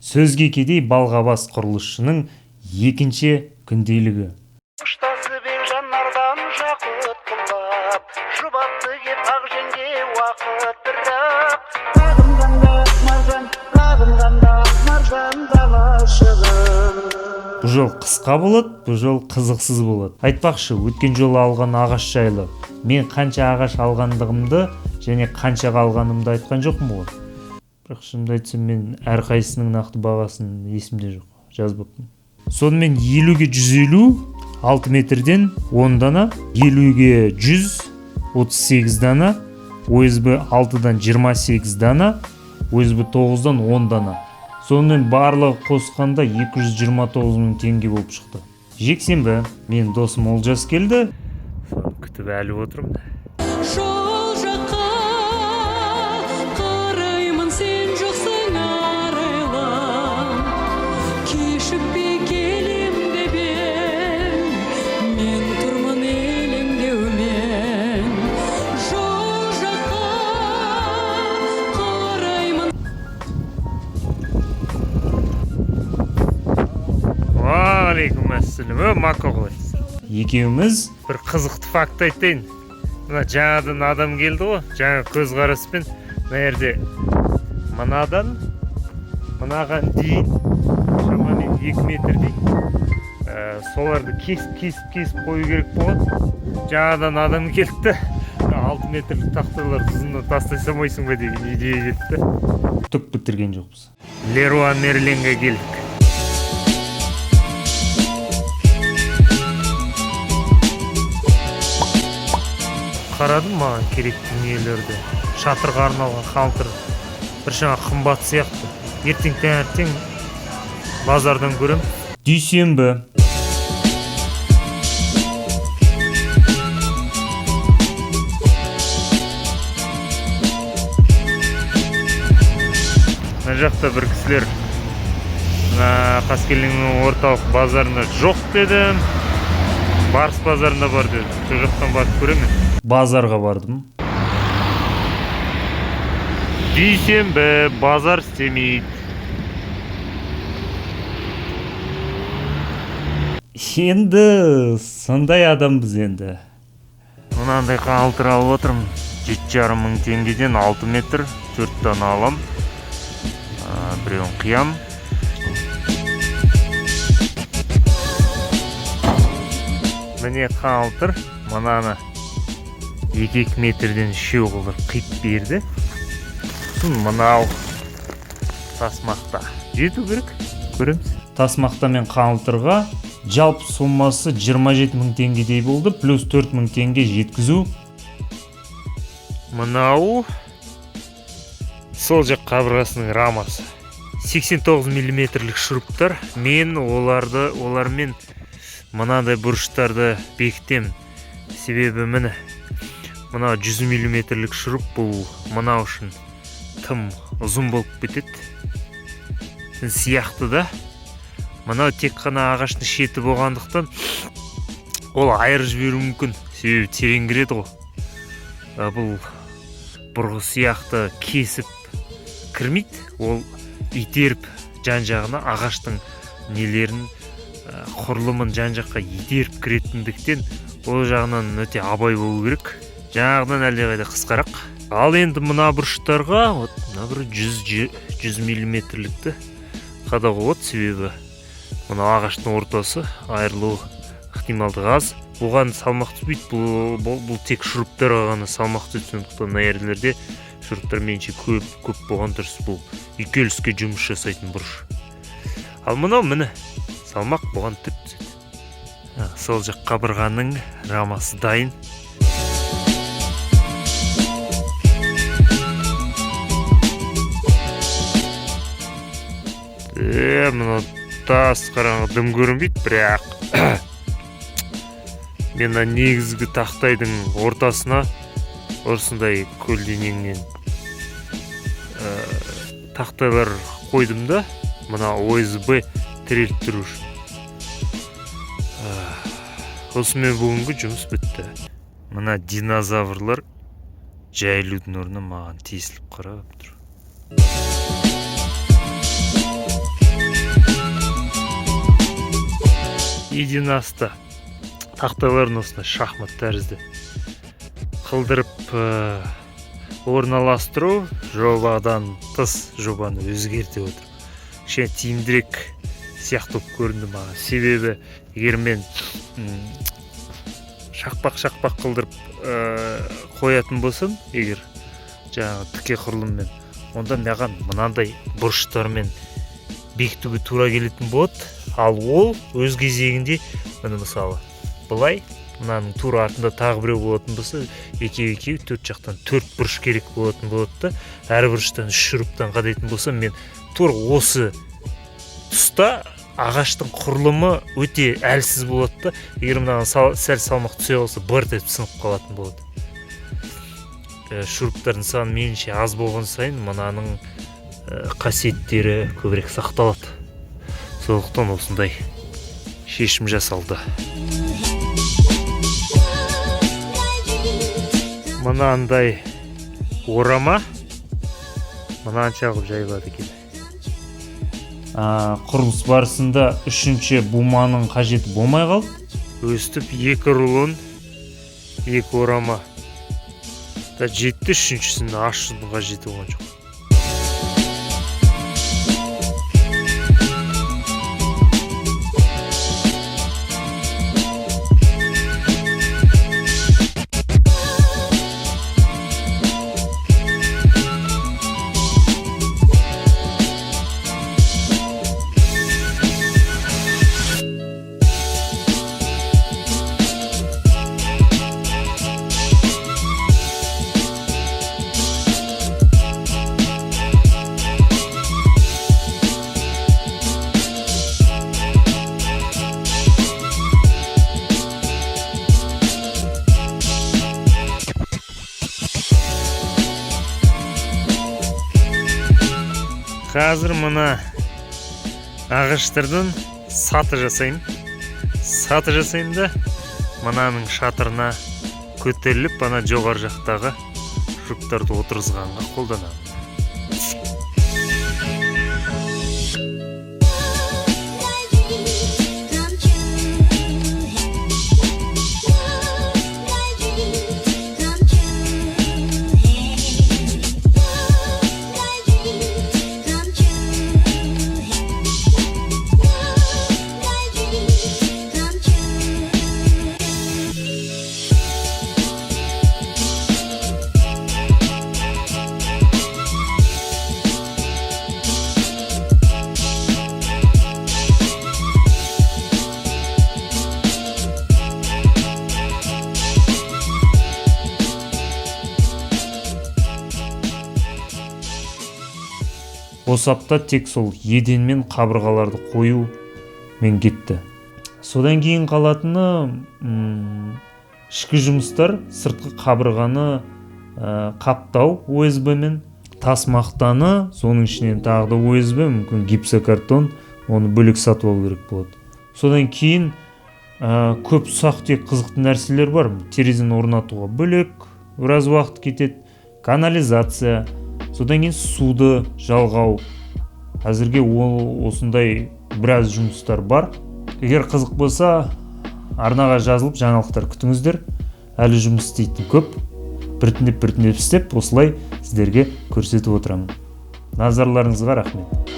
Сөзге кедей балғабас құрылысшының екінші күнделігі. Ұштасып ел жанардан жақұт құлап, жұбатты кеп ақ жеңге уақыт бірақ. Сағынғанда маржан, сағынғанда маржан дала шығын. Бұл жол қысқа болады, бұл жол қызықсыз болады. Айтпақшы, өткен жолы алған ағаш жайлы. Мен қанша ағаш алғандығымды және қаншаға алғанымды айтқан жоқпын ғой. Бірақ шынымды айтсам, мен әрқайсысының нақты бағасын есімде жоқ, жазбаппын. Сонымен 50-ге 150, 6 метрден 10 дана, 50-ге 100, 38 дана, ОСБ 6-дан 28 дана, ОСБ 9-дан 10 дана. Сонымен барлығы қосқанда 229 мың теңге болып шықты. Жексенбі, мен досым Олжас келді. Соны күтіп әлі отырмын. Жол жаққа қараймын, сен жоқсың, арайлым. Кешікпей келем деп ем, мен тұрмын елеңдеумен. Жол жаққа қараймын. Уағалейкум ассалам. Ö, Мако қалай? Екеуміз бір қызықты факт айтайын. Мына жаңадан адам келді ғой, жаңа көзқараспен мына жерде мынадан мынаған дейін шамамен 2 метрдей, соларды кесіп, кесіп, кесіп қою керек болған. Жаңадан адам келді де, 6 метрлік тақтайларды ұзыннан тастай салмайсың ба деген идея келді де. Түк бітірген жоқпыз. Леруа Мерленге келдік. Қарадым маған керек дүниелерді. Шатырға арналған қаңылтыр біршама қымбат сияқты. Ертең таңертең базардан көрем. Дүйсенбі. Мына жақта бір кісілер мына Қаскелеңнің орталық базарында жоқ деді. Барыс базарында бар деді. Сол жақтан барып көремін. Базарға бардым. Дүйсенбі, базар істемейді. Енді сондай адамбыз енді. Мынандай қаңылтыр алып отырмын. 7,5 мың теңгеден 6 метр, 4 дана алам. Біреуін қиям. Міне қаңылтыр, мынаны 2-2 метрден үшеу қылдырып қиып берді. Сосын мынау тасмақта. Жету керек, көреміз. Тасмақта мен қаңылтырға жалпы сомасы 27 мың теңгедей болды, плюс 4 мың теңге жеткізу. Мынау сол жақ қабырғасының рамасы. 89 миллиметрлік шуруптар. Мен олармен мынадай бұрыштарды бекітемін. Себебі міне мына 100 миллиметрлік шуруп бұл мынау үшін тым ұзын болып кетеді. Сияқты да. Мынау тек қана ағаштың шеті болғандықтан ол айырып жіберуі мүмкін. Себебі терең кіреді ғой. Бұл бұрғы сияқты кесіп кірмейді. Ол итеріп жан жағына ағаштың нелерін, құрылымын жан жаққа итеріп кіретіндіктен ол жағынан өте абай болу керек. Жаңағыдан әлдеқайда қысқарақ. Ал енді мына бұрыштарға, вот мына бір 100 миллиметрлікті қадауға болады, себебі мына ағаштың ортасы айырылу ықтималдығы аз. Бұған салмақ түспейді, бұл тек шуруптарға ғана салмақ түседі, сондықтан мына жерлерде шуруптар меніңше көп болған дұрыс. Бұл үйкеліске жұмыс жасайтын бұрыш. Ал мынау міне салмақ бұған түк түседі. Сол жақ қабырғаның рамасы дайын. Мынау тас қараңғы, дым көрінбейді, бірақ мен мына негізгі тақтайдың ортасына осындай көлденеңнен тақтайлар қойдым да, мына ОСБ тіреліп тұру үшін. Осымен бүгінгі жұмыс бітті. Мына динозаврлар жайылудың орнына маған тесіліп қарап тұр. Еден асты тақтайларын осындай шахмат тәрізді қылдырып орналастыру жобадан тыс жобаны өзгерте отырып кішкене тиімдірек сияқты болып көрінді маған. Себебі егер мен шақпақ-шақпақ қылдырып қоятын болсам, егер жаңағы тіке құрылыммен, онда маған мынандай бұрыштармен бекітуге тура келетін болады. Ал ол өз кезегінде міне мысалы былай мынаның тура артында тағы біреу болатын болса, екеу екеу төрт жақтан төрт бұрыш керек болатын болады да, әр бұрыштан үш шуруптан қадайтын болсам, мен тура осы тұста ағаштың құрылымы өте әлсіз болады да, егер мынаған сәл салмақ түсе қалса, бырт етіп сынып қалатын болады. Шуруптардың саны меніңше аз болған сайын мынаның қасиеттері көбірек сақталады. Сондықтан осындай шешім жасалды. Мынандай орама мынанша қылып жайылады екен. Құрылыс барысында үшінші буманың қажеті болмай қалды. Өстіп екі рулон, екі орама да жетті, үшіншісін ашудың қажеті болған жоқ. Қазір мына ағаштардан саты жасаймын. Саты жасаймын да мынаның шатырына көтеріліп, ана жоғары жақтағы шуруптарды отырғызғанға қолданамын. Осы апта тек сол еден мен қабырғаларды қою мен кетті. Содан кейін қалатыны, ішкі жұмыстар, сыртқы қабырғаны қаптау ОСБ мен, тас мақтаны, соның ішінен тағы да ОСБ, мүмкін гипсокартон, оны бөлек сатып алу керек болады. Содан кейін көп ұсақ-түйек қызықты нәрселер бар. Терезені орнатуға бөлек біраз уақыт кетеді, канализация, содан кейін суды жалғау. Әзірге ол осындай біраз жұмыстар бар. Егер қызық болса, арнаға жазылып жаңалықтар күтіңіздер. Әлі жұмыс істейтін көп. Біртіндеп-біртіндеп істеп, осылай сіздерге көрсетіп отырамын. Назарларыңызға рахмет.